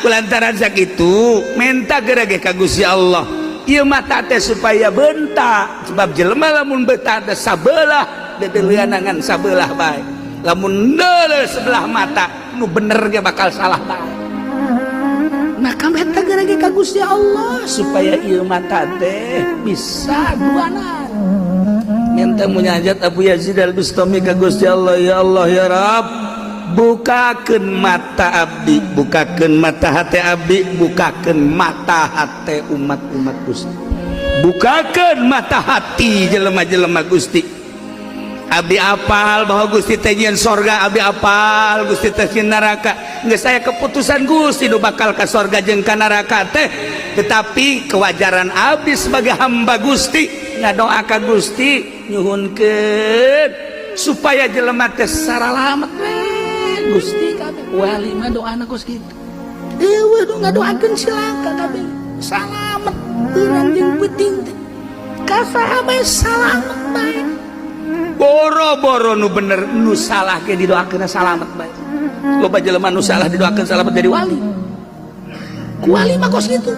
Kulantaran sakitu menta geura ge ka Gusti Allah ieu mata teh supaya bentak, sebab jelema lamun bentak teh sabelah dedeleunangan sabelah bae. Lamun deuleu sebelah mata, nu bener ge bakal salah bae. Maka menta geura ge ka Gusti Allah supaya ieu mata teh bisa duanan. Minta munajat Abu Yazid Al-Bustami ka Gusti Allah, "Ya Allah, ya Rabb, bukakeun mata abdi, bukakeun mata hati abdi, bukakeun mata hati umat-umat Gusti, bukakeun mata hati jelema-jelema Gusti. Abdi apal bahwa Gusti teh nyieun sorga, abdi apal Gusti teh nyieun neraka. Geus aya keputusan Gusti nu bakal ka sorga jeung ka neraka teh. Tetapi kewajaran abdi sebagai hamba Gusti ngadoa ka Gusti, nyuhunkeun supaya jelema teh saralamet we, Gusti." Kabeh wali mah doana kos kitu. Euweuh nu ngadoakeun cilaka, kabeh salamet beurang jeung peuting teh, ka saha bae salamet bae. Boro-boro nu bener, nu salah ge didoakeun salamet bae. Loba jelema nu salah didoakeun salamet jadi wali. Ku wali mah kos kitu.